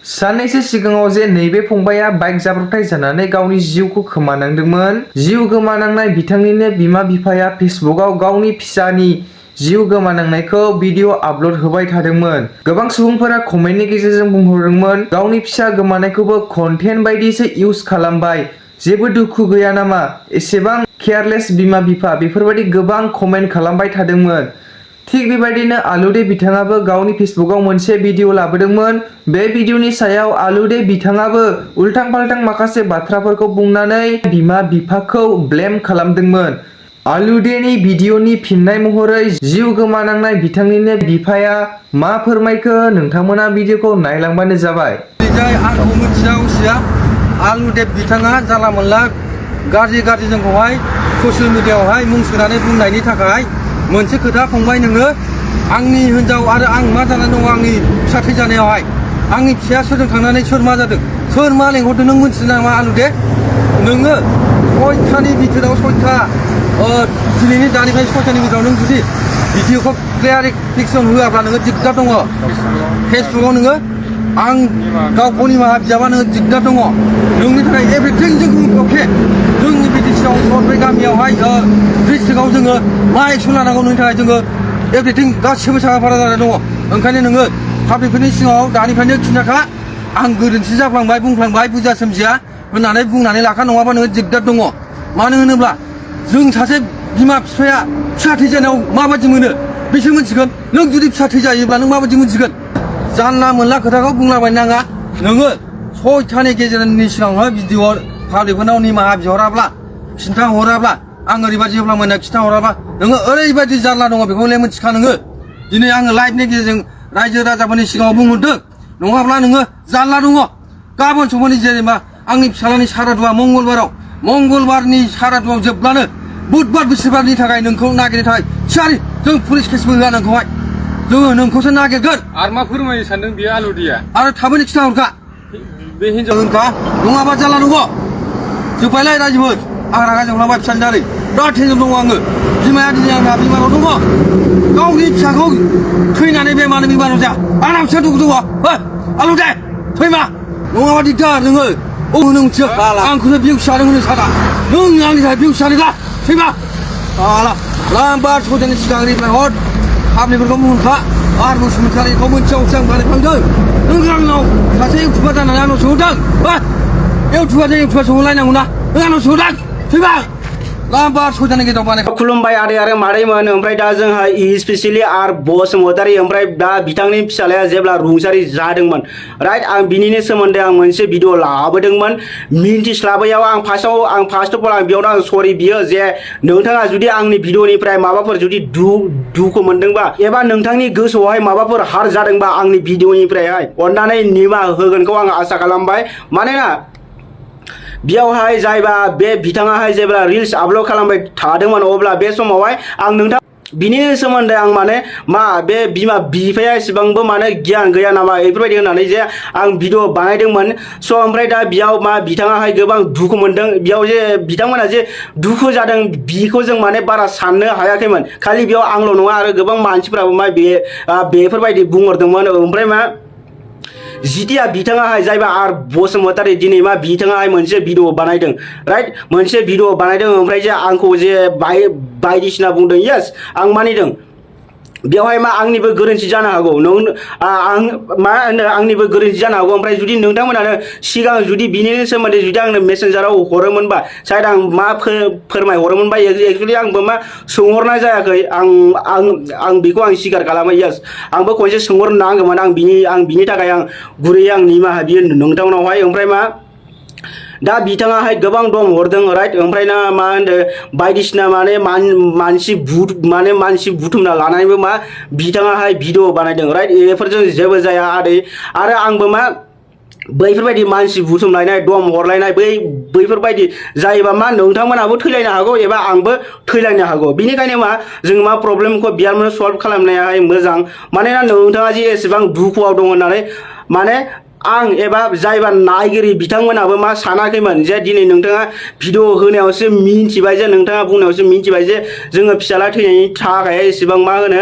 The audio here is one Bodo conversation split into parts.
साननैसो सिगाङाव जे नैबे फंबाया बाइक जाब्रबथाय जानानै गावनि जिउखौ खोमानांदोंमोन। जिउ गोमानांनाय बिथांनिनो बिमा बिफाया फेसबुकआव गावनि फिसानि जिउ गोमानांनायखौ भिडिअ आपल'ड होबाय थादोंमोन। गोबां सुबुंफोरा कमेन्टनि गेजेरजों बुंहरदोंमोन गावनि फिसा गोमानायखौबो कन्टेन्ट बायदिसो इउज खालामबाय, जेबो दुखु गैया नामा, एसेबां केयारलेस बिमा बिफा, बेफोरबायदि गोबां कमेन्ट खालामबाय थादोंमोन। थिग बेबायदिनो आलुदे बिथाङाबो गावनि फेसबुकआव मोनसे भिडिअ लाबोदोंमोन। बे भिडिअनि सायाव आलुदे बिथाङाबो उल्टां फाल्टां माखासे बाथ्राफोरखौ बुंनानै बिमा बिफाखौ ब्लेम खालामदोंमोन। आलुदेनि भिडिअनि फिननाय महरै जिउ गोमानांनाय बिथांनिनो बिफाया मा फोरमायखो नोंथांमोना भिडिअखौ नायलांबानो जाबाय। आंखौ मिथिया आलुदे बिथाङा जानला मोनला गाज्रि जोंखौहाय ससियेल मिडियायावहाय मुं सोनानै बुंनायनि थाखाय मोनसे खोथा फंबाय, नोङो आंनि हिनजाव आरो आं मा जानानै दङ, आंनि फिसा थैजानायावहाय आंनि फिसाया सोरजों थांनानै सोर मा जादों, सोर मा लेंहरदों नों मिथियो नामा आलुदे? नोङो सयथानि बिथोराव सयथा दिनैनि दानिफ्राय सयथानि बिथोराव नों जुदि भिडिअखौ क्लियारिफिकेसन होआब्ला नोङो दिगदार दङ। फेसबुकआव नोङो आं गावखौ निमाहा बिजाबा नोङो दिगदार दङ। नोंनि थाखाय एभ्रिथिं जों अके, जोंनि बिटिसिआव बे गामियावहाय डिस्ट्रिक्टआव जोङो मा एक्सन लानांगौ नोंनि थाखाय जोङो एभ्रिथिं गासिबो साखाफारा जानानै दङ। ओंखायनो नोङो पाब्लिकफोरनि सिगाङाव दानिफ्रायनो खिन्थाखा, आं गोरोन्थि जाफ्लांबाय बुंफ्लांबाय बुजिया सोमजिया होननानै बुंनानै लाखा, नङाबा नोङो दिगदार दङ। मानो होनोब्ला जों सासे बिमा बिफाया फिसा थैजानायाव माबायदि मोनो बिसोर मिथिगोन। नों जुदि फिसा थैजायोब्ला नों माबायदि मोनथिगोन? जानला मोनला खोथाखौ बुंलाबायनो नाङा। नोङो सयथानि गेजेरनि सिगाङावहाय भिडिअ पाब्लिकफोरनाव निमाहा बिहराब्ला, खिन्थाहराब्ला, आं ओरैबायदि होब्ला मोना खिन्थाहराब्ला नोङो ओरैबायदि जारला दङ बेखौ मिथिखा। नोङो दिनै आङो लाइभनि गेजेरजों रायजो राजाफोरनि सिगाङाव बुंहरदों, नङाब्ला नोङो जारला दङ। गाबोन समफोरनि जेनेबा आंनि फिसालानि सारादुआ मंगलबारनि सारादुआव जोबब्लानो बुधबार बिस्थिबारनि थाखाय नोंखौ नागिरनो थाखाय थियारि। जों पुलिस केसबो होआ नोंखौहाय, जोङो नोंखौसो नागिरगोन। आरो मा फोरमायनो सानदों बेयो आलुदिया? आरो थाबैनो खिन्थाहरखा बे हिनजाव होनखा, नङाबा जारला दङ। जोब्बायलाय रायजोफोर, आं रागा जोंलांबाय फिसानि दारै बिराद टेनसन दङ आङो। बिमाया दिनै आंना बिमाराव दङ, गावनि फिसाखौ थैनानै बे मानो बिमाराव जाया? आंना फिसा दुखु दङ। आलुदे थैमा, नङाबा दिगदार नोङो। नों मिथियो आंखौसो बिउ फिसादों होनो सादा, नों आंनि थाखाय बिउ फिसादोंला थैमा। लाम्बार सयथानि सिगां रिप्लाय हर, पाब्लिकफोरखौ बुंहरखा। आरो बसुमतारिखौ मोनसेयावसो आं बानायफ्लांदों। नों आंनाव सासे इउटुबार जानानै आंनाव सोंहरदों। इउटुबार सोंहरलायनांगौ ना, नों आंनाव सोंहरदों थैमा। लाम्बार सयथानि गेजेराव बानाय। खुलुमबाय आदै आरो मादैमोन। ओमफ्राय दा जोंहा स्पेसियेलि आरो बसुमतारि, ओमफ्राय दा बिथांनि फिसालाया जेब्ला रुंसारि जादोंमोन, राइट, आं बिनिनो सोमोन्दै आं मोनसे भिडिअ लाबोदोंमोन। मिन्थिस्लाबैयाव आं फार्स्ट अफ अल बेयावनो आं सरि बियो जे नोंथाङा जुदि आंनि भिडिअनिफ्राय माबाफोर जुदि दुखु मोनदोंबा एबा नोंथांनि गोसोआवहाय माबाफोर हार जादोंबा आंनि भिडिअनिफ्रायहाय अननानै निमाहा होगोनखौ आं आसा खालामबाय। मानोना बेयावहाय जायबा बे बिथाङाहाय जेब्ला रिल्स आपल'ड खालामबाय थादोंमोन, अब्ला बे समावहाय आं नोंथां बिनि सोमोन्दै आं माने मा बे बिमा बिफाया एसेबांबो माने गियान गैया नामा बेफोरबायदि होननानै जे आं भिडिअ बानायदोंमोन। स' ओमफ्राय दा बेयाव मा बिथाङाहाय गोबां दुखु मोनदों। बेयाव जे बिथांमोना जे दुखु जादों बिखौ जों माने बारा साननो हायाखैमोन। खालि बेयाव आंल' नङा आरो गोबां मानसिफ्राबो मा बेफोरबायदि बुंहरदोंमोन। ओमफ्राय मा जितिया बिथाङाहाय जायबा आर बसुमतारि दिनै मा बिथाङाहाय मोनसे भिडिअ बानायदों, राइट, मोनसे भिडिअ बानायदों। ओमफ्राय जे आंखौ जे बायदिसिना बुंदों, येस आं मानिदों। बेवहाय मा आंनिबो गोरोन्थि जानो हागौ, आं मा होनो आंनिबो गोरोन्थि जानो हागौ। ओमफ्राय जुदि नोंथांमोनानो सिगां जुदि बिनि सोमोन्दै जुदि आंनो मेसेन्जाराव हरोमोनबा, साइड आं मा फोरमायहरोमोनबा, एक्सुवेलि आंबो मा सोंहरनाय जायाखै। आं बेखौ आं स्वीकार खालामो। येस आंबो खनसे सोंहरनांगौमोन। आं बिनि थाखाय आं गुरैयै आं निमाहा बियो नोंथांनावहाय। ओमफ्राय मा दा बिथाङाहाय गोबां दम हरदों, राइट। ओमफ्राय ना मा होनदों बायदिसिना माने मानसि बुथुमना लानानैबो मा बिथाङाहाय भिडिअ बानायदों, राइट। बेफोरजों जेबो जाया आदै। आरो आंबो मा बैफोरबायदि मानसि बुथुमलायनाय, दम हरलायनाय बैफोरबायदि जायोबा मा नोंथांमोनाबो थैलायनो हागौ एबा आंबो थैलायनो हागौ। बिनिखायनो मा जों मा प्रब्लेमखौ बेयावनो सल्भ खालामनायाहाय मोजां। मानोना नोंथाङा जे एसेबां दुखुआव दं होननानै माने आं एबा जायबा नायगिरि बिथांमोनाबो मा सानाखैमोन जे दिनै नोंथाङा भिडिअ होनायावसो मिन्थिबाय, जे नोंथाङा बुंनायावसो मिन्थिबाय जे जोङो फिसाला थैनायनि थाखाय एसेबां मा होनो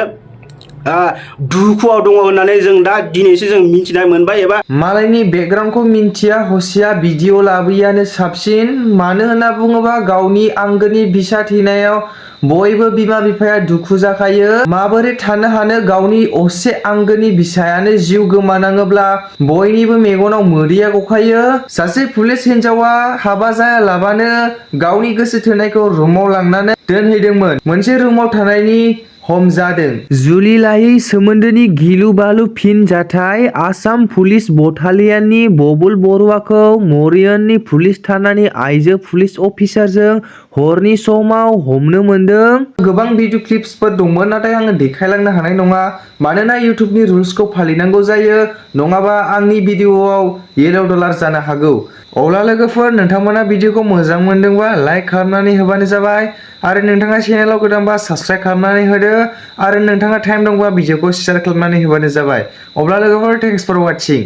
दुखुआव दङ होननानै जों दा दिनैसो जों मिथिनाय मोनबाय एबा मालायनि बेकग्राउन्डखौ मिन्थिया हसिया भिडिअ लाबोयियानो साबसिन। मानो होनना बुङोबा गावनि आंगोनि फिसा थैनायाव बयबो बिमा बिफाया दुखु जाखायो। माबोरै थानो हानो गावनि असे आंगोनि फिसायानो जिउ गोमानाङोब्ला बयनिबो मेगनाव मोदैया गखायो। सासे पुलिस हिन्जावा हाबा जायालाबानो गावनि गोसो थोनायखौ रुमाव लांनानै दोनहैदोंमोन। मोनसे रुमाव थानायनि हम जादों। जुलि लायै सोमोन्दोनि गिलु बालु फिन जाथाय। आसाम पुलिस बटालियननि बबुल बरुवाखौ मरियननि पुलिस थानानि आइजो पुलिस अफिसारजों हरनि समाव हमनो मोनदों। गोबां भिडिअ क्लिप्सफोर दंमोन नाथाय आङो देखायलांनो हानाय नङा मानोना इउटुबनि रुल्सखौ फालिनांगौ जायो, नङाबा आंनि भिडिअआव येलो डलार जानो हागौ। अब्ला लोगोफोर नोंथांमोना भिडिअखौ मोजां मोनदोंबा लाइक खालामनानै होबानो जाबाय आरो नोंथाङा चेनेलाव गोदानबा साबस्क्राइब खालामनानै होदो आरो नोंथाङा टाइम दंबा भिडिअखौ शेयार खालामनानै होबानो जाबाय। अब्ला लोगोफोर थेंक्स फर वाचिं।